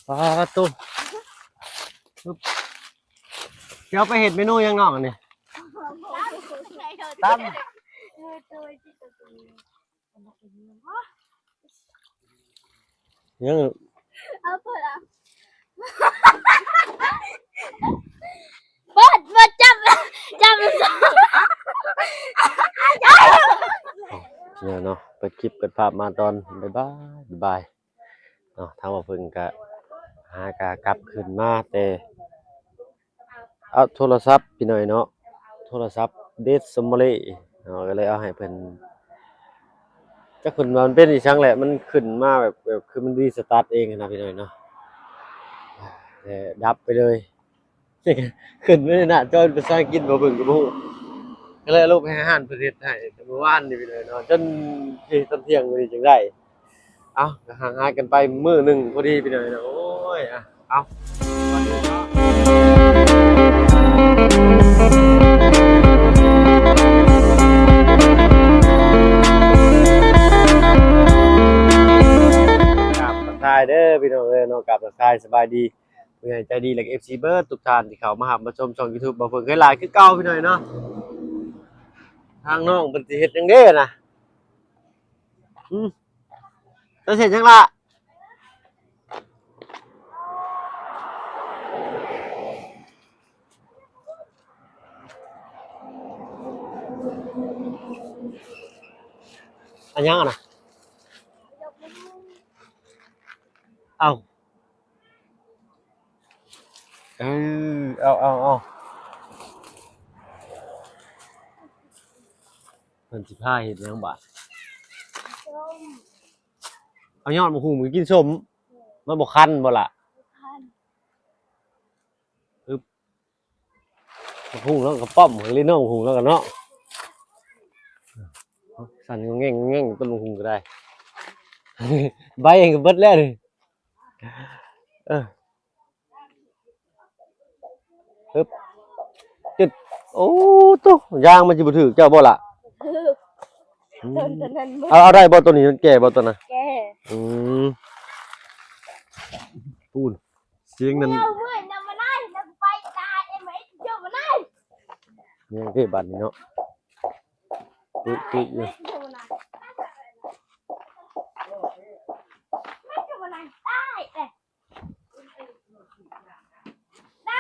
ປາໂຕ ຊຶບ ຊິເອົາໄປເຮັດເມນູຫຍັງນ້ອງອັນນີ້? ຕຳ ຍັງ ເອົາເປີດເອົາ ເປີດ ເປີດ ຈັບ ຈັບ ເນາະ ເນາະ ເປີດຄລິບເປີດພາບມາຕອນບ່າຍໆ ບ່າຍໆ ເນາະ ທາງບ່າວເພິ່ນກະຫາກະກັບຂຶ້ນມາແຕ່ ເອົາໂທລະສັບພີ່ນ້ອງເນາະ ໂທລະສັບເດດສະມາເລເນາະ ກໍເລີຍເອົາໃຫ້ເພິ່ນ ຈັກເພິ່ນວ່າມັນເປັນອີ່ຫຍັງແຫຼະ ມັນຂຶ້ນມາແບບ ແບບຄືມັນຣີສະຕາດເອງຫັ້ນນະພີ່ນ້ອງເນາະ ແຕ່ດັບໄປເລີຍ ຂຶ້ນໄປໃນໜ້າຈໍເປັນພາສາອັງກິດ ບໍ່ເບິ່ງກໍບໍ່ຮູ້ ກໍເລີຍເອົາລົງໄປໃຫ້ຮ້ານເພິ່ນເຮັດໃຫ້ ແຕ່ມື້ວານນີ້ພີ່ນ້ອງເນາະ ຈົນ ເອີ ຕອນທ່ຽງມື້ນີ້ຈຶ່ງໄດ້ ເອົ້າ ກໍຫ່າງຫາຍກັນໄປມື້ໜຶ່ງພໍດີພີ່ນ້ອງເນາະ ໂອ້ຍ ອ່ະ ເອົາ ກາບທັກທາຍເດີພີ່ນ້ອງເອີຍເນາະ ກາບທັກທາຍສະບາຍດີ ຜູ້ໃຫຍ່ໃຈດີ ແລະ ເອັຟຊີ ເບິດທຸກທ່ານທີ່ເຂົ້າມາຮັບມາຊົມຊ່ອງຢູທູບ ບ່າວເພິ່ນເຄີຍຫຼາຍຄືເກົ່າພີ່ນ້ອງເນາະ ທາງນ້ອງເພິ່ນຊິເຮັດຫຍັງເດ້ນະ? ອືມ ເຈົ້າຊິເຮັດຫຍັງລະ? ອັນຫຍັງຫັ້ນນະ? ເອົ້າ ເອີ ເອົາ ເອົາ ເອົາ ເພິ່ນຊິພາເຮັດຫຍັງບາດ? ເອົາຍອດບັກຫຸ່ງໄປກິນສົ້ມ ມັນບໍ່ຄັນບໍ່ລະ? ບໍ່ຄັນ ອຶບ ບັກຫຸ່ງແລ້ວກໍປ້ອມເລີຍເນາະ ບັກຫຸ່ງແລ້ວກໍເນາະ ສັ່ນງອງແງງງອງແງງ ຕົ້ນບັກຫຸ່ງກໍໄດ້ ໃບເອງກໍເບິດແລ້ວນີ້ ເອີ ຮຶບ ຈຶດ ໂອ້ໂຕ ຢາງມັນຊິບໍ່ຖືກເຈົ້າບໍ່ລະ? ຖືກ ອືມ ຕົ້ນ ຕົ້ນນັ້ນ ເອົາ ເອົາໄດ້ບໍ່ ໂຕນີ້ມັນແກ່ບໍ່ ໂຕນັ້ນ? ແກ່ ອືມ ປູນ ສຽງນັ້ນ ເອົາເມື່ອຍນຳມາໄດ້ ນຳໄປຕາຍ ເອັມເອັສ ເຈົ້າມາໄດ້ ຍັງເດ້ບາດນີ້ເນາະ ຕຸ ຕຸຢູ່ ໄດ້ ໄດ້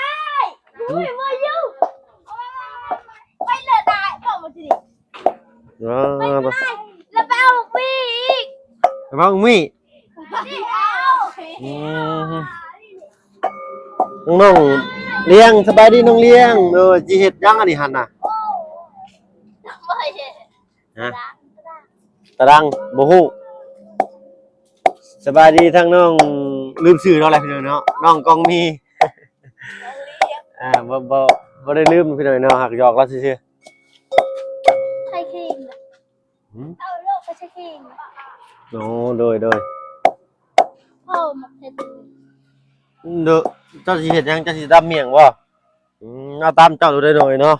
ໄປເລີຍ ໄດ້ ບອກມາຊິ ອ່າ ໄປ ໄປ ແລ້ວໄປເອົາໝີ້ອີກ ໄປເອົາໝີ້ ນີ້ເອົາ ອືມ ນ້ອງລ້ຽງ ສະບາຍດີນ້ອງລ້ຽງ ເອີ ຊິເຮັດຫຍັງອັນນີ້ຫັ້ນນະ? ຮະ? ຕາດັງ ບໍ່ຮູ້ ສະບາຍດີທັງນ້ອງ ລືມຊື່ນ້ອງແລ້ວພີ່ນ້ອງເນາະ ນ້ອງກອງມີ ອ່າ ບໍ່ ບໍ່ ບໍ່ໄດ້ລືມພີ່ນ້ອງເນາະ ຫາກຫຍອກລາວຊື່ໆ ໃສ່ຂີງ ຫືມ ເອົາໂລກໄປໃສ່ຂີງ ໂອ້ ໂດຍ ໂດຍ ໂອ້ ໝາກເຜັດ ເດີ ເຈົ້າຊິເຮັດຫຍັງ ເຈົ້າຊິຕຳໝ້ຽງບໍ່? ອືມ ເອົາຕາມເຈົ້າໂລດເດີນ້ອງເອີຍເນາະ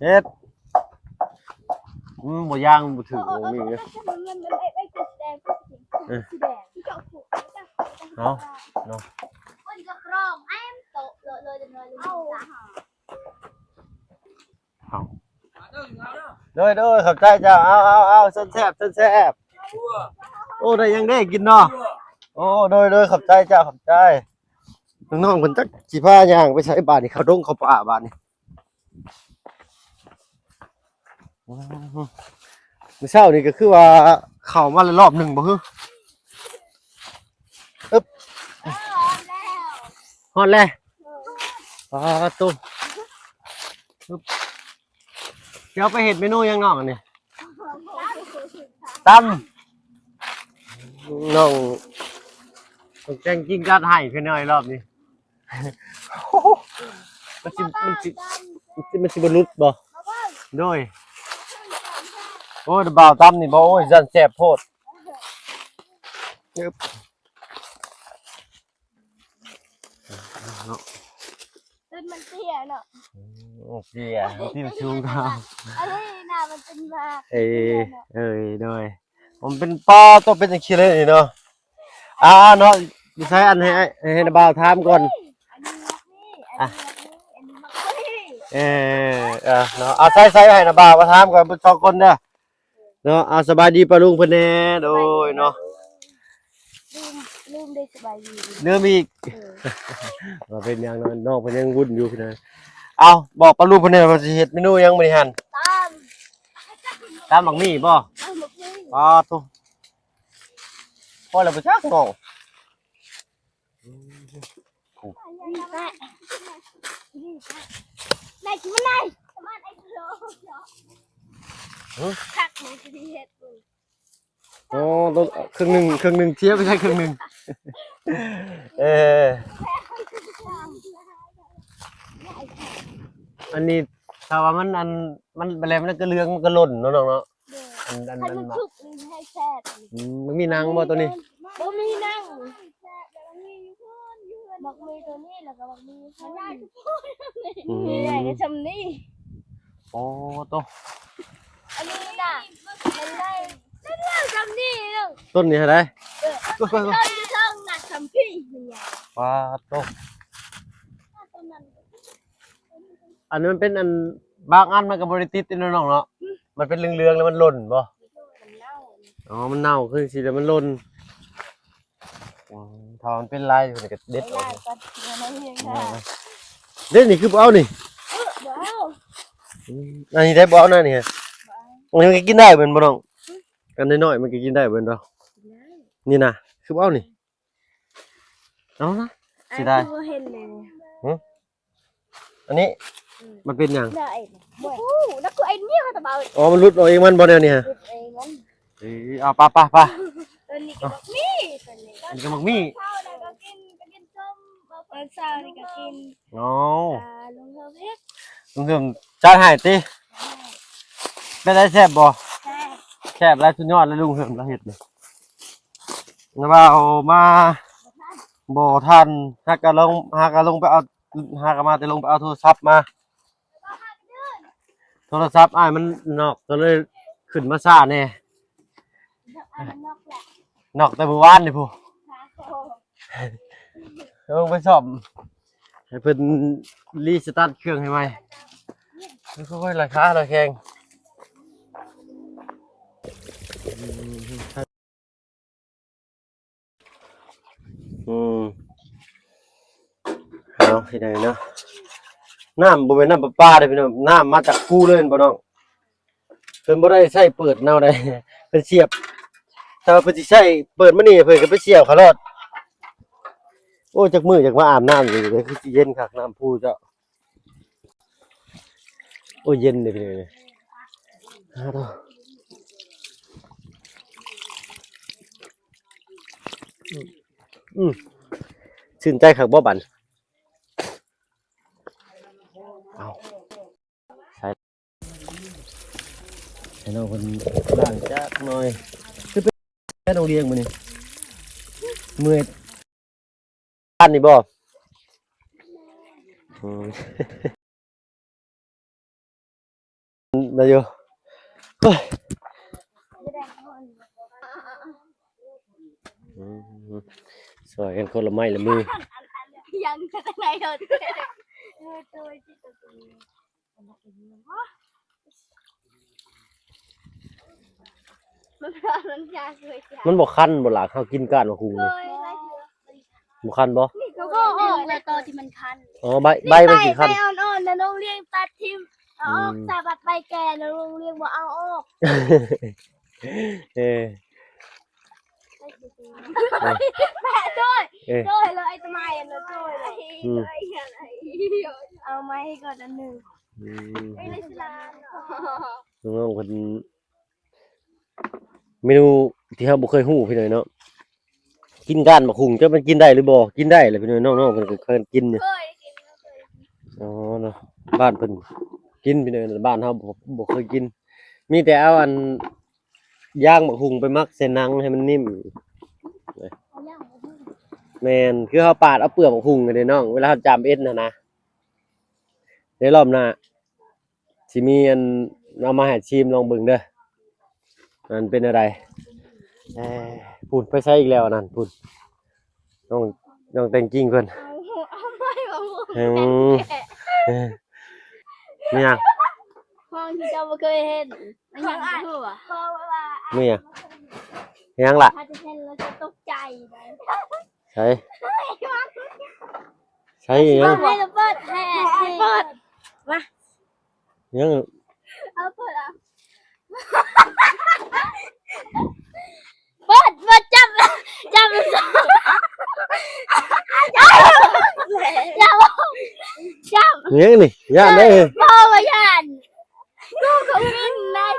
ເຮັດ ອືມ ບໍ່ຢ່າງບໍ່ຖືກ ໂອ້ ບໍ່ມີເດ້ ມັນ ມັນ ມັນ ໄອ້ ໄອ້ ສີແດງ ເອີ ສີແດງ ເຈົ້າ ເອົາເນາະ ເອົາ ໂດຍ ໂດຍ ຂອບໃຈເຈົ້າ ເອົາ ເອົາ ເອົາ ເຊີນແຊບ ເຊີນແຊບ ໂອ້ ໄດ້ຫຍັງເດ້ກິນເນາະ ໂອ້ ໂດຍ ໂດຍ ຂອບໃຈເຈົ້າ ຂອບໃຈ ນ້ອງໆ ເພິ່ນຈັກຊິພາຍ່າງໄປໃສບາດນີ້ ເຂົ້າດົງເຂົ້າປ່າບາດນີ້ ມື້ເຊົ້ານີ້ກໍຄືວ່າເຂົ້າມາແລ້ວລອບໜຶ່ງບໍ່ຮື? ອຶບ ຮອດແລ້ວ ຮອດແລ້ວ ເອີ ປາໂຕ ອຶບ ຊິເອົາໄປເຮັດເມນູຫຍັງນ້ອງອັນນີ້? ຕຳ ນ້ອງ ນ້ອງແຈ້ງຈິງຈັດໃຫ້ຄືນ້ອຍລອບນີ້ ມັນຊິ ມັນຊິ ມັນຊິ ມັນຊິບໍ່ຫຼຸດບໍ່? ໂດຍ ໂອ້ຍ ບ່າວຕຳນີ້ບໍ່ ໂອ້ຍ ຢ້ານແຊບໂພດ ອຶບ ເນາະ ມັນເຕ້ຍເນາະ. ອືມ ເຕ້ຍ ທີ່ມັນສູງເນາະ. ອັນນີ້ໜ້າມັນເປັນໝາກ ເອີ ເອີ ໂດຍ ມັນເປັນ ປ້າ ໂຕເປັນຈັ່ງຊີ້ເລີຍນີ້ເນາະ. ອ່າເນາະ ຢູ່ໃສ ອັນໃຫ້ ໃຫ້ນ້າບ່າວຖາມກ່ອນ. ອັນນີ້ໝາກນີ້ ອັນນີ້ໝາກນີ້ ອັນນີ້ໝາກນີ້. ເອີ ເອີເນາະ ເອົາໃສ່ ໃສ່ໃຫ້ນ້າບ່າວມາຖາມກ່ອນ ເພິ່ນສອງຄົນເດີ. ເນາະ ເອົາ ສະບາຍດີປ້າລຸງເພິ່ນແດ່. ໂດຍເນາະ ລືມ ລືມໄດ້ສະບາຍດີ ລືມອີກ. ເອີ ວ່າເປັນຫຍັງເນາະ ນ້ອງເພິ່ນຍັງວຸ້ນຢູ່ພີ່ນ້ອງ. ເອົາ ບອກປ້າລຸງເພິ່ນແດ່ວ່າຊິເຮັດເມນູຫຍັງມື້ນີ້ຫັ້ນ. ຕຳ ຕຳໝາກໝີ່ບໍ່? ຕຳໝາກໝີ່. ປາດໂທ້ ພໍແລ້ວບໍ່ຈັກນ້ອງ. ຮະ? ຄັກ ມັນຊິເຮັດ ໂອ້ ເຄິ່ງໜຶ່ງ ເຄິ່ງໜຶ່ງ ເຊຍໄປໃສ່ເຄິ່ງໜຶ່ງ. ເອີ ອັນນີ້ຖ້າວ່າມັນ ອັນ ມັນ ແບບນັ້ນກະເຫຼືອງ ມັນກະຫຼົ່ນເນາະນ້ອງເນາະ. ໂດຍ ອັນ ອັນ ຄັນມັນສຸກນີ້ແຮງແຊບ. ອືມ ມັນມີໜັງບໍ່ໂຕນີ້? ບໍ່ມີໜັງ. ໝາກໝີ່ໂຕນີ້ ແລ້ວກໍໝາກໝີ່ຢູ່ພຸ້ນ. ອືມ ໃຫຍ່ກໍຊ່ຳນີ້. ໂອ້ໂຕ ອັນນີ້ນະ ມັນໄດ້ ມັນໄດ້ຊ່ຳນີ້ເນາະ. ຕົ້ນນີ້ເທົ່າໃດ? ເອີ ຕົ້ນຢູ່ເທິງນະ ຊ່ຳພີ້. ປາດໂຕ ອັນນີ້ມັນເປັນອັນ ບາງອັນມັນກໍບໍ່ໄດ້ຕິດເນາະນ້ອງເນາະ. ອືມ ມັນເປັນເຫຼືອງໆ ແລ້ວມັນຫຼົ່ນບໍ່? ມັນເນົ່າ. ອໍ ມັນເນົ່າຄືຊິແລ້ວມັນຫຼົ່ນ. ອືມ ຖ້າມັນເປັນລາຍຢູ່ນີ້ກໍເດັດເອົາ. ເດັດນີ້ຄືບໍ່ເອົານີ້? ເອີ ບໍ່ເອົາ. ອືມ ອັນນີ້ໄດ້ບໍ່ເອົານະນີ້? ບໍ່ເອົາ. ອັນນີ້ມັນກໍກິນໄດ້ແມ່ນບໍ່ນ້ອງ? ອືມ ອັນນ້ອຍໆ ມັນກໍກິນໄດ້ແມ່ນບໍ່? ກິນໄດ້. ນີ້ນະ ຄືບໍ່ເອົານີ້? ເອົານະ ເສຍດາຍ. ຄືບໍ່ເຫັນເລີຍ. ຫື? ອັນນີ້ ອືມ ມັນເປັນຫຍັງ? ໂອ້ ແລ້ວກໍໄອ້ນີ້ເຂົາຕະເບົາ. ອໍ ມັນຫຼຸດອອກເອງມັນບໍ່ແນວນີ້ຮະ? ຫຼຸດເອງມັນ. ເອີ ເອົາ ປະ ປະ ປະ. ໂຕນີ້ກໍໝາກໝີ່ ໂຕນີ້ ອັນນີ້ກໍໝາກໝີ່. ເຊົ້ານີ້ກໍກິນ ກໍກິນສົ້ມ ຕອນເຊົ້ານີ້ກໍກິນ. ໂອ້ ອ່າ ລຸງເຮີມເຮັດ ລຸງເຮີມຈັດໃຫ້ຕິ? ໃຊ່. ເປັນໄດ ແຊບບໍ່? ແຊບ ແຊບຫຼາຍ ສຸດຍອດເລີຍ ລຸງເຮີມລາວເຮັດນີ້. ແຕ່ວ່າເອົາມາບໍ່ທັນ ຫາກະລົງ ຫາກະລົງໄປເອົາ ຫາກະມາແຕ່ລົງໄປເອົາໂທລະສັບມາ. ໂທລະສັບອ້າຍມັນນອກ ກໍເລີຍຂຶ້ນມາຊ້າແດ່. ອ້າຍມັນນອກແຫຼະ ນອກແຕ່ມື້ວານນີ້ພຸ້ນ. ໂອ້ ລົງໄປສ້ອມ ໃຫ້ເພິ່ນຣີສະຕາດເຄື່ອງໃຫ້ໃໝ່. ໂອ້ຍ ລາຄາລະແຂງ. ອືມ ເອົາ ເຮັດຫຍັງເນາະ. ນ້ຳບໍ່ແມ່ນນ້ຳປະປາເດ້ພີ່ນ້ອງ ນ້ຳມາຈາກພູເລີຍ ເຫັນບໍ່ນ້ອງ? ເພິ່ນບໍ່ໄດ້ໃຊ້ເປີດເອົາໃດ ເພິ່ນສຽບ ຖ້າວ່າເພິ່ນຊິໃຊ້ເປີດມານີ້ ເພິ່ນກໍໄປສຽບເຂົາໂລດ. ໂອ້ຍ ຈັກມື້ຢາກມາອາບນ້ຳຢູ່ເດ້ ຄືຊິເຢັນຄັກນ້ຳພູເຈົ້າ. ໂອ້ຍ ເຢັນເດ້ພີ່ນ້ອງເອີຍ. ອືມ ຊື່ນໃຈຄັກບໍ່ບັດ? ເອົາ ໃສ່ ໃຫ້ນ້ອງເພິ່ນລ້າງຈັກໜ່ອຍ. ຄືໄປໂຮງຮຽນມື້ນີ້? ເມື່ອຍ ອັນນີ້ບໍ່? ອືມ ໄດ້ຢູ່. ໂອ້ຍ ອືມ ຊ່ວຍກັນຄົນລະໄມ້ລະມື. ຍັງຈະໄດ້ໂດນ ມັນ ມັນບໍ່ຄັນບໍ່ລະ ເຮົາກິນກ້ານໝາກຫຸ່ງນີ້? ບໍ່ຄັນບໍ່? ກໍອອກແລ້ວຕອນທີ່ມັນຄັນ. ອໍ ໃບ ໃບມັນຊິຄັນ ໃບອ່ອນໆ ນະ ໂຮງຮຽນຕັດຖິ້ມ ເອົາອອກ. ອືມ ຖ້າບັດໃບແກ່ນະ ໂຮງຮຽນບໍ່ເອົາອອກ. ເອີ ແມ່ໂດຍ ເອີ ໂດຍເລີຍ ໄອ້ຕະໄມນະ ໂດຍເລີຍ. ອືມ ເອົາໄມ້ໃຫ້ກ່ອນອັນໜຶ່ງ. ອືມ ນ້ອງໆ ເພິ່ນ ເມນູທີ່ເຮົາບໍ່ເຄີຍຮູ້ພີ່ນ້ອງເນາະ. ກິນກ້ານໝາກຫຸ່ງ ຈັກມັນກິນໄດ້ຫຼືບໍ່? ກິນໄດ້ແຫຼະພີ່ນ້ອງ ນ້ອງໆ ເພິ່ນກໍເຄີຍກິນຢູ່. ອໍ ເນາະ ບ້ານເພິ່ນກິນພີ່ນ້ອງ ບ້ານເຮົາບໍ່ ບໍ່ເຄີຍກິນ. ມີແຕ່ເອົາອັນ ຢາງໝາກຫຸ່ງໄປໝັກໃສ່ໜັງໃຫ້ມັນນິ້ມ. ແມ່ນ ຄືເຮົາປາດເອົາເປືອກໝາກຫຸ່ງຫັ້ນເດ້ນ້ອງ ເວລາເຮົາຈຳເອັນຫັ້ນນະ. ດຽວລອບໜ້າຊິມີອັນເອົາມາໃຫ້ຊີມລອງເບິ່ງເດີ ມັນເປັນແນວໃດ. ເອີ ພຸ້ນໄປໃສອີກແລ້ວອັນນັ້ນ ພຸ້ນ ນ້ອງ ນ້ອງແຕງກິ້ງເພິ່ນ ເອົາ ເອົາໄມ້ມາໝູນ ອືມ ແມ່ນຫຍັງ? ຂອງທີ່ເຈົ້າບໍ່ເຄີຍເຫັນ ມັນຫຍັງບໍ່ຮູ້ວ່າ ແມ່ນຫຍັງ? ຫຍັງລະ? ຖ້າຈະເຫັນແລ້ວຈະຕົກໃຈໄດ໋. ໃສ ໃສອີຫຍັງ? ເປີດ ໃຫ້ ໃຫ້ເປີດ ມາ ຫຍັງ? ເອົາເປີດເອົາ ເປີດ ເປີດ ຈັບ ຈັບ ຈັບ ຈັບ ຫຍັງນີ້? ຢ້ານເດ້ ບໍ່ ບໍ່ຢ້ານ ລູກຂອງມິນໄດ໋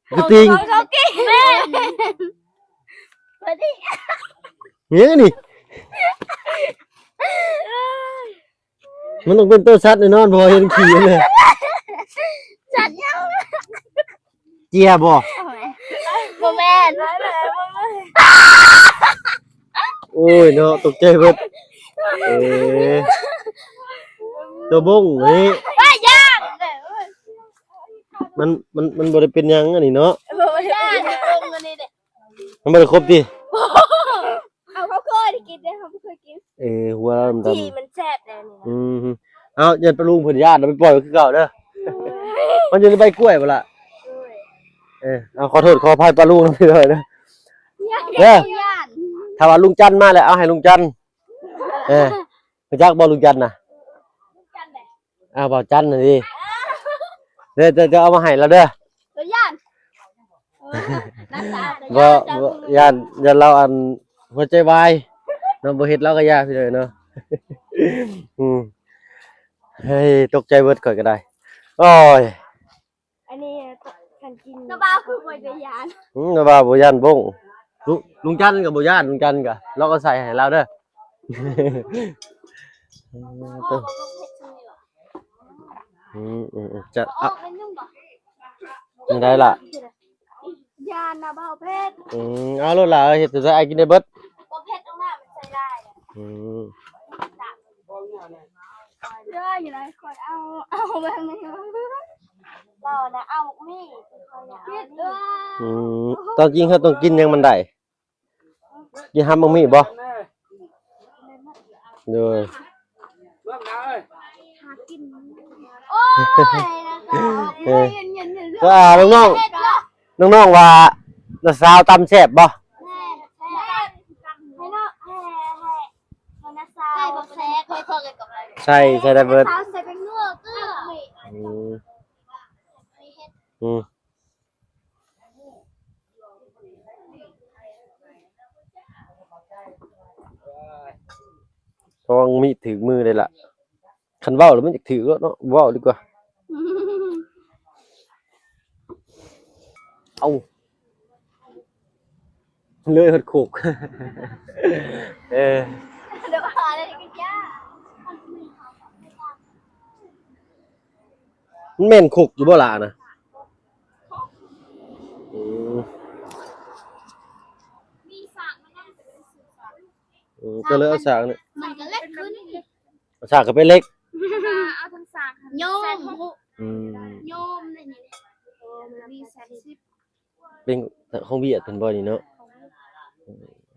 ຄືຕິງ ຂອງເຂົາກິນ ແມ່ນ ເປີດ ຫຍັງນີ້? ມັນຕ້ອງເປັນໂຕສັດແນ່ນອນ ເພາະວ່າເຫັນຂີ້ແລ້ວ ສັດຫຍັງ? ເຈຍບໍ່? ບໍ່ແມ່ນ ໂອ້ຍເນາະ ຕົກໃຈເບິດ ເອີ ຕົວບົ້ງນີ້ ເອີຍ ຢ້ານ ມັນ ມັນ ມັນບໍ່ໄດ້ເປັນຫຍັງອັນນີ້ເນາະ ບໍ່ຢ້ານ ຕົວບົ້ງອັນນີ້ເດ້ ມັນບໍ່ໄດ້ຄົບຕິ? ເອົາ ເຮົາເຄີຍໄດ້ກິນເດ້ ເຮົາບໍ່ເຄີຍກິນ ເອີ ຫົວລະດຳໆ ຈີ່ມັນແຊບແດ່ນີ້ນະ ອືມ ເອົາ ຢ້ານປ້າລຸງເພິ່ນຢ້ານ ເອົາໄປປ່ອຍໄວ້ຄືເກົ່າເດີ ມັນຢູ່ໃນໃບກ້ວຍພຸ້ນລະ ເອີ ເອົາ ຂໍໂທດຂໍອະໄພປ້າລຸງນຳເດີ ເດີ ຢ້ານ ຖ້າວ່າລຸງຈັນມາແລ້ວ ເອົາໃຫ້ລຸງຈັນ ເອີ ຮູ້ຈັກບໍ່ລຸງຈັນນະ? ອ້າວ ບ່າວຈັນຫັ້ນຕິ ເດີ ເດີ ເດີ ເອົາມາໃຫ້ລາວເດີ ບໍ່ຢ້ານ ບໍ່ ບໍ່ຢ້ານ ຢ້ານລາວອັນຫົວໃຈວາຍເນາະ ບໍ່ເຮັດລາວກໍຢ່າ ພີ່ນ້ອງເນາະ ອືມ ເຮີ້ຍ ຕົກໃຈເບິດຂ້ອຍກໍໄດ້ ໂອ້ຍ. ອັນນີ້ຄັນກິນ ນ້າບ່າວຄືບໍ່ໄດ້ຢ້ານ ອືມ ນ້າບ່າວບໍ່ຢ້ານບົ້ງ ລຸ ລຸງຈັນກໍບໍ່ຢ້ານ ລຸງຈັນກໍ ລາວກໍໃສ່ໃຫ້ລາວເດີ ອືມ ອືມ ອືມ ຈະ ເອົາ ຈັ່ງໃດລະ ຢ້ານນະບ່າວເຜັດ ອືມ ເອົາໂລດລະ ເຮັດຈັ່ງໃດອ້າຍກິນໄດ້ເບິດ ບໍ່ເຜັດ ອືມ ເດີ ຢູ່ໃນຂ້ອຍເອົາ ເອົາແບບນີ້ ເວົ້ານະ ເອົາໝາກມີ້ ຂ້ອຍນະເອົານີ້ ອືມ ຕາມຈິງເຮົາຕ້ອງກິນຫຍັງມັນໄດ້ ກິນຫຳໝາກມີ້ບໍ່? ໂດຍ ໂອ້ຍ ເອີ ເອີ ນ້ອງໆ ນ້ອງໆ ວ່ານ້າສາວຕຳແຊບບໍ່? ແຊບ ໃສ່ ໃສ່ໄດ້ເບິດ ໃສ່ແປ້ງນົວ ເກືອ ອືມ ອືມ ລະວັງມີດຖືກມືເດ້ລະ ຄັນເວົ້າແລ້ວມັນຢາກຖືກໂລດເນາະ ເວົ້າດີກວ່າ ເອົາ ເລີຍຮອດໂຄກ ເອີ ມັນແມ່ນຄົກຢູ່ບໍ່ລະນະ? ອືມ ອືມ ກໍເລີຍເອົາສາກນີ້ ມັນກໍເລັກຂຶ້ນ ເອົາສາກກໍເປັນເຫຼັກ ເອົາທັງສາກ ໂຍມ ອືມ ໂຍມນີ້ ມີສາມສິບ ເປັນຂອງຫວຽດເພິ່ນບໍ່ນີ້ເນາະ?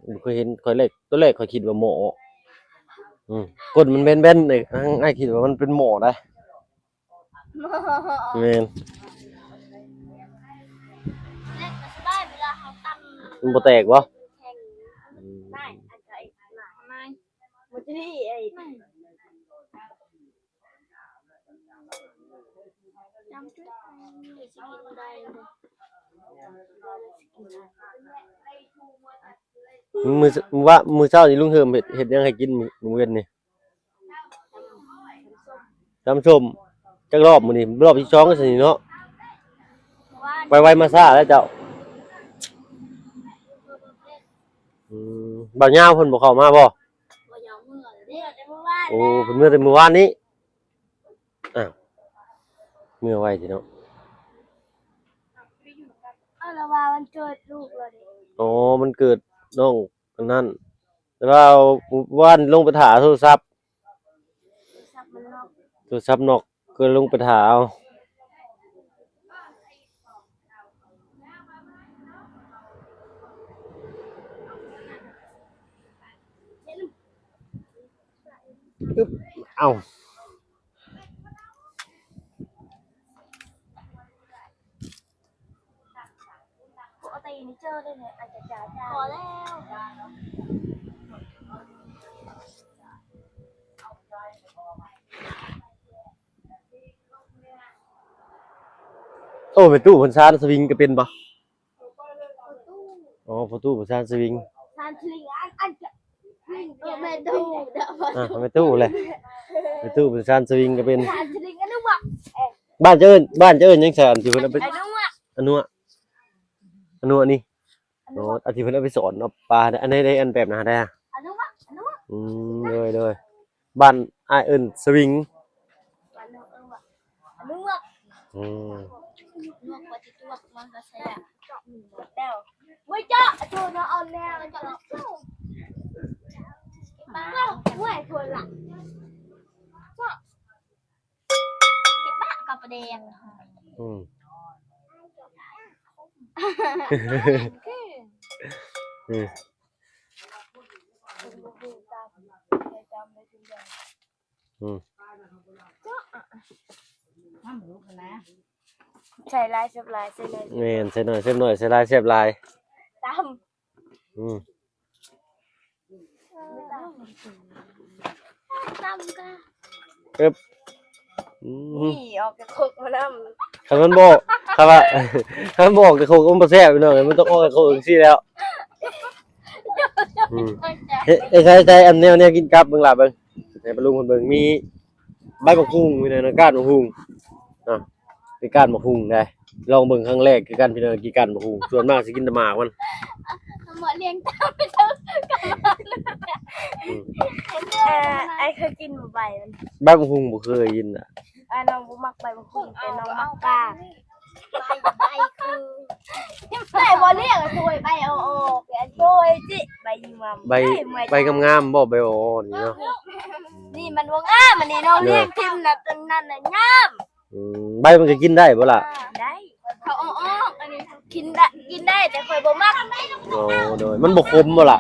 ບໍ່ເຄີຍເຫັນ ຂ້ອຍແລກ ຕອນແລກຂ້ອຍຄິດວ່າໝໍ້ ອືມ ກົ້ນມັນແບນໆ ອ້າຍຄິດວ່າມັນເປັນໝໍ້ໄດ໋ ແມ່ນ ມັນບໍ່ແຕກບໍ່? ອືມ ມື້ ມື້ວາ ມື້ເຊົ້ານີ້ລຸງເຮີມເຮັດ ເຮັດຫຍັງໃຫ້ກິນມື້ ມື້ເວັນນີ້? ຕຳສົ້ມ ຈັກລອບມື້ນີ້ ລອບທີສອງແລ້ວຊິນີ້ເນາະ ໄວໆມາຊ້າແລ້ວເຈົ້າ ອືມ ບ່າວຍາວເພິ່ນບໍ່ເຂົ້າມາບໍ່? ໂອ້ ເພິ່ນເມືອແຕ່ມື້ວານນີ້ ອ້າວ ເມືອໄວແທ້ເນາະ ເອົາລະວ່າວັນເກີດລູກລະເດ ອໍ ວັນເກີດນ້ອງອັນນັ້ນ ແຕ່ວ່າວານລົງໄປຖ້າໂທລະສັບ ໂທລະສັບມັນລັອກ ລະສັບນອກກໍລົງໄປຖ້າເອົາ. ອຶບ ເອົ້າ. ພໍແລ້ວ. ໂອ້ ແມ່ຕູ້ເພິ່ນຊານສະວິງກໍເປັນບໍ່? ອໍ ພໍ່ຕູ້ເພິ່ນຊານສະວິງ ຊານສະວິງ ອັນ ອັນ ເອີ ແມ່ຕູ້ເດີ ອ່າ ແມ່ຕູ້ແຫຼະ ແມ່ຕູ້ເພິ່ນຊານສະວິງກໍເປັນ ຊານສະວິງ ອະນຸວະ ບ້ານເຈົ້າເອີ້ນ ບ້ານເຈົ້າເອີ້ນຫຍັງຊະ ອັນທີ່ເພິ່ນເອົາໄປ ອະນຸວະ ອະນຸວະ ອະນຸວະນີ້ ໂອ້ ອັນທີ່ເພິ່ນເອົາໄປສອນເອົາປາ ອັນໃດ ອັນແບບນັ້ນໄດ໋ ອະນຸວະ ອະນຸວະ ອືມ ໂດຍ ໂດຍ ບ້ານອ້າຍເອີ້ນສະວິງ ອະນຸວະ ອະນຸວະ ອືມ ອະນຸວະ ອະນຸວະ ມັນກໍໃຊ້ແລ້ວ ໂອ້ຍ ເຈາະ ໂທນອນແລ້ວ ເຈາະ ໂອ້ຍ ໂທນລະ ເຈາະ ເກັບປະກັບປະແດງ ອືມ ອືມ ອືມ ໃສ່ຫຼາຍແຊບຫຼາຍ ໃສ່ໜ້ອຍ ແມ່ນ ໃສ່ໜ້ອຍແຊບໜ້ອຍ ໃສ່ຫຼາຍແຊບຫຼາຍ ຕຳ ອືມ ຕຳກະ ເອີບ ອືມ ນີ້ອອກຈາກຄົກມານຳ ຄັນມັນບໍ່ ຄັນວ່າ ຄັນມັນບໍ່ອອກຈາກຄົກມັນບໍ່ແຊບ ພີ່ນ້ອງເອີຍ ມັນຕ້ອງອອກຈາກຄົກຈັ່ງຊີ້ແລ້ວ ອືມ ເຮັດ ໃສ່ ໃສ່ອັນແນວ ແນວກິນກັບເບິ່ງລະ ເບິ່ງ ໃຫ້ປ້າລຸງເພິ່ນເບິ່ງ ມີໃບບັກຫຸ່ງ ມີໃນ ໃນກ້ານບັກຫຸ່ງ ອ່າ ໄປກ້ານໝາກຫຸ່ງໄດ໋ ລອງເບິ່ງຄັ້ງແລກຄືກັນ ພີ່ນ້ອງ ກິນກ້ານໝາກຫຸ່ງ ສ່ວນມາກຊິກິນແຕ່ໝາກມັນ ໝາກລ້ຽງຕາມໄປເຖິງ ອືມ ເອີ ອ້າຍເຄີຍກິນບໍ່ໃບມັນ? ໃບບັກຫຸ່ງບໍ່ເຄີຍກິນນະ ອ້າຍນ້ອງບໍ່ມັກໃບບັກຫຸ່ງ ແຕ່ນ້ອງມັກກ້ານ ໃບ ໃບຄື ໃບບໍ່ລ້ຽງ ໂດຍໃບອ່ອນໆ ອັນໂດຍຈິ ໃບງາມ ໃບ ໃບງາມໆ ບໍ່ ໃບອ່ອນໆ ນີ້ເນາະ ນີ້ມັນບໍ່ງາມ ອັນນີ້ນ້ອງລ້ຽງຖິ້ມນະ ຕົວນັ້ນນະງາມ ອືມ ໃບມັນກໍກິນໄດ້ບໍ່ລະ? ໄດ້ ເຂົາເອົາອອກ ອັນນີ້ກິນໄດ້ ກິນໄດ້ ແຕ່ຂ້ອຍບໍ່ມັກ ໂອ້ ໂດຍ ມັນບໍ່ຂົມບໍ່ລະ?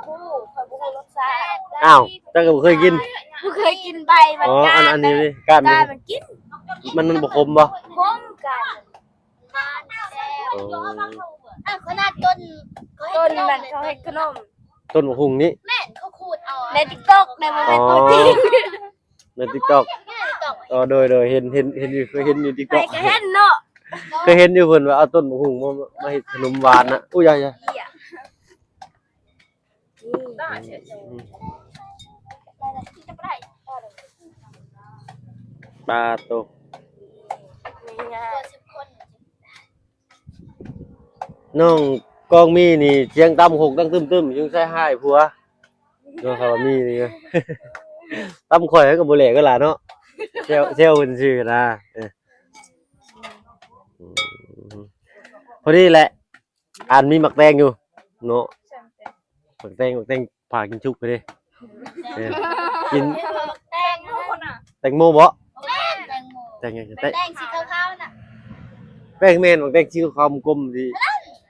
ໂອ້ ຂ້ອຍບໍ່ຮູ້ລົດຊາດ ອ້າວ ເຈົ້າກໍບໍ່ເຄີຍກິນ? ບໍ່ເຄີຍກິນໃບມັນ ອໍ ກ້ານ ອັນ ອັນນີ້ກ້ານມັນ ກ້ານມັນກິນ ມັນ ມັນບໍ່ຂົມບໍ່? ຂົມກ້ານ ໂອ້ ຂະໜາດຕົ້ນ ຕົ້ນມັນເຂົາເຮັດຂະໜົມ ຕົ້ນບັກຫຸ່ງນີ້ ແມ່ນ ເຂົາຂູດເອົາ ໃນຕິກຕັອກ ໃນ ບໍ່ແມ່ນຕົວຈິງ ໃນຕິກຕັອກ ໃນຕິກຕັອກ ອໍ ໂດຍ ໂດຍ ເຫັນ ເຫັນ ເຫັນຢູ່ ເຄີຍເຫັນຢູ່ຕິກຕັອກ ໃຜກໍເຫັນເນາະ ເຄີຍເຫັນຢູ່ ເພິ່ນວ່າເອົາຕົ້ນບັກຫຸ່ງມາ ມາເຮັດຂະໜົມຫວານນະ ອຸ້ຍ ຢ່າ ຢ່າ ອືມ ປາໂຕ ນ້ອງກອງມີນີ້ສຽງຕຳຄົກດັງຕຶ້ມໆ ສົງໄສຮ້າຍຜົວເນາະ ເຂົາວ່າມີນີ້ນະ ຕຳຂ້ອຍກໍບໍ່ແຫຼກກໍລະເນາະ ແຊວ ແຊວເພິ່ນຊື່ນະ ເອີ ພໍດີແຫຼະ ອັນມີໝາກແຕງຢູ່ເນາະ ໝາກແຕງ ໝາກແຕງ ພາກິນຊຸກເດ້ ເອີ ກິນ ແຕງໂມນະ ແຕງໂມບໍ? ແມ່ນ ແຕງໂມ ແຕງຫຍັງ? ແຕງ ແຕງສີຂາວໆນະ ແຕງ ແມ່ນ ແຕງສີຂາວໆກົມໆ ທີ່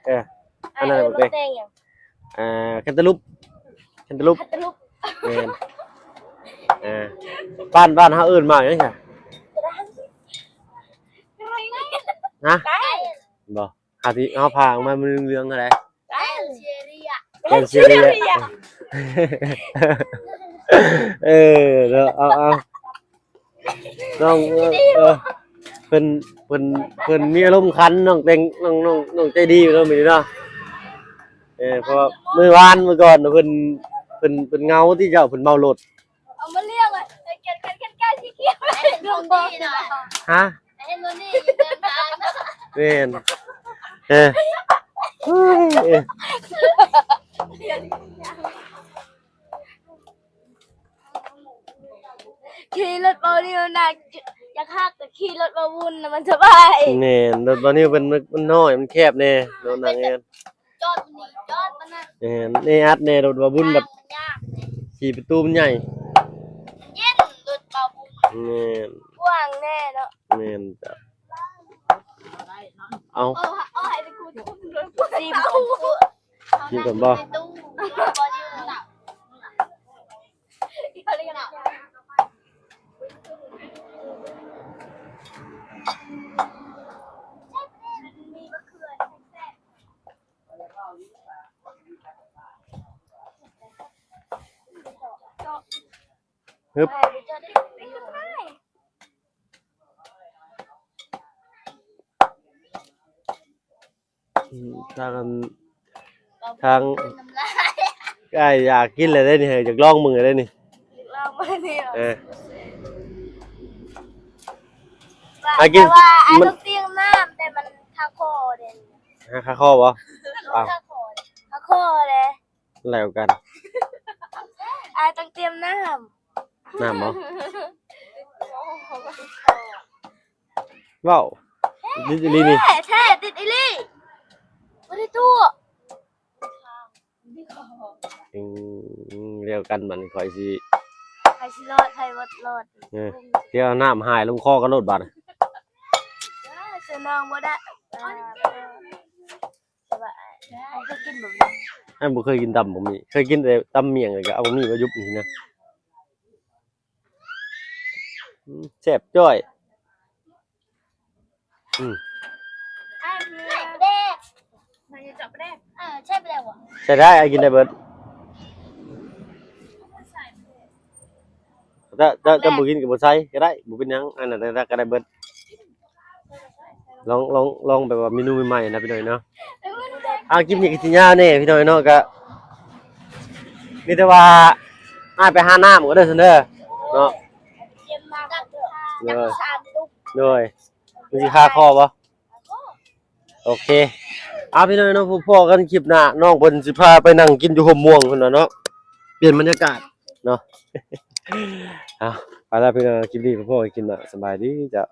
ເອີ ອັນນັ້ນ ອັນນັ້ນແຕງ ແຕງຫຍັງ? ອ່າ ແຄນຕາລູບ ແຄນຕາລູບ ແມ່ນ ອ່າ ບ້ານ ບ້ານເຮົາເອີ້ນໝາກຫຍັງຊະ? ຮະ? ບໍ່ ຫາທີ່ເຮົາຜ່າອອກມາ ມັນເຫຼືອງໆຫັ້ນແຫຼະ ແກນເຊເຣຍ ແກນເຊເຣຍ ເອີ ເນາະ ເອົາ ເອົາ ນ້ອງ ເອີ ເອີ ເພິ່ນ ເພິ່ນ ເພິ່ນມີອາລົມຂັນ ນ້ອງແຕງ ນ້ອງ ນ້ອງ ນ້ອງໃຈດີຢູ່ເນາະ ມື້ນີ້ເນາະ ເອີ ເພາະວ່າມື້ວານ ມື້ກ່ອນ ເພິ່ນ ເພິ່ນ ເພິ່ນເຫງົາຕິເຈົ້າ ເພິ່ນເມົາລົດ ເອົາມາລ້ຽງເລີຍ ແກນ ແກນ ແກນ ແກນ ຂີ້ຂຽວ ຮະ? ແມ່ນ ເອີ ຂີ່ລົດບໍ່ນິວນະ ຢາກຮັກກໍຂີ່ລົດບໍ່ວຸນນະ ມັນສະບາຍ ແມ່ນ ລົດບໍ່ນິວເປັນ ມັນ ມັນນ້ອຍ ມັນແຄບແດ່ ໂດນນັກຮຽນ ຈອດນີ້ ຈອດປານນັ້ນ ແມ່ນ ແອອັດແດ່ ລົດບໍ່ບຸນບັດ ຍາກແດ່ ສີ່ປະຕູມັນໃຫຍ່ ເຢັນ ລົດບໍ່ບຸນ ແມ່ນ ກວ້າງແນ່ເນາະ ແມ່ນເຈົ້າ. ເອົາ ເອົາ ເອົາໃຫ້ໄປກູດ ຊີມກ່ອນ ຊີມກ່ອນບໍ່? ຮຶບ ອືມ ທາງ ທາງອ້າຍຢາກກິນແລ້ວເດ້ນີ້ ຢາກລອງເບິ່ງແລ້ວເດ້ນີ້ ຢາກລອງເບິ່ງນີ້ ເອີ ອ້າຍກິນ ແຕ່ວ່າອ້າຍ ມັນ ຕ້ອງຕຽມນ້ຳ ແຕ່ມັນຄາຄໍເດ້. ຮະ ຄາຄໍບໍ່? ຄາຄໍ ຄາຄໍເດ້. ແລ້ວກັນ ອ້າຍຕ້ອງຕຽມນ້ຳ ນ້ຳບໍ່? ເວົ້າ ຕິດອີ່ຫຼີນີ້ ແທ້ ແທ້ ຕິດອີ່ຫຼີ ບໍ່ໄດ້ຕົວະ. ອືມ ແລ້ວກັນບັດນີ້ ຂ້ອຍຊິ ໃຜຊິລອດ ໃຜບໍ່ລອດ ເອີ ດຽວນ້ຳຫາຍລົງຄໍກັນໂລດບັດ ເອີ ສະໜອງບໍ່ໄດ້ ເອີ ແຕ່ວ່າອ້າຍເຄີຍກິນບັກໝີ່ ອ້າຍບໍ່ເຄີຍກິນຕຳບັກໝີ່ ເຄີຍກິນແຕ່ຕຳໝ້ຽງ ແລ້ວກໍເອົາບັກໝີ່ມາຍຸບນີ້ນະ ອືມ ແຊບຈ້ອຍ. ອືມ ອ້າຍເຫຼືອ ແດກ ມັນຈະເຈາະປາແດກ ເອີ ແຊບແລ້ວຫວາ ໃຊ້ໄດ້ ອ້າຍກິນໄດ້ເບິດ ຖ້າ ຖ້າ ຖ້າບໍ່ກິນກໍບໍ່ໃສ່ກໍໄດ້ ບໍ່ເປັນຫຍັງ ອັນນັ້ນກໍໄດ້ເບິດ. ລອງ ລອງ ລອງແບບວ່າເມນູໃໝ່ໆນະພີ່ນ້ອງເນາະ. ອ່າ ຄລິບນີ້ກໍຊິຍາວແດ່ພີ່ນ້ອງເນາະ ກໍມີແຕ່ວ່າອ້າຍໄປຫານ້ຳກ່ອນເດີຊັ້ນເດີເນາະ. ໂດຍ ໂດຍ ມັນຊິຄາຄໍບໍ່? ໂອເຄ ອ່າ ພີ່ນ້ອງເນາະ ພົບພໍ້ກັນຄລິບໜ້າ ນ້ອງເພິ່ນຊິພາໄປນັ່ງກິນຢູ່ຮົ່ມມ່ວງພຸ້ນນະເນາະ ປ່ຽນບັນຍາກາດເນາະ. ເອົາ ໄປລະພີ່ນ້ອງ ຄລິບນີ້ພໍ້ກັນຄລິບໜ້າ ສະບາຍດີເຈົ້າ.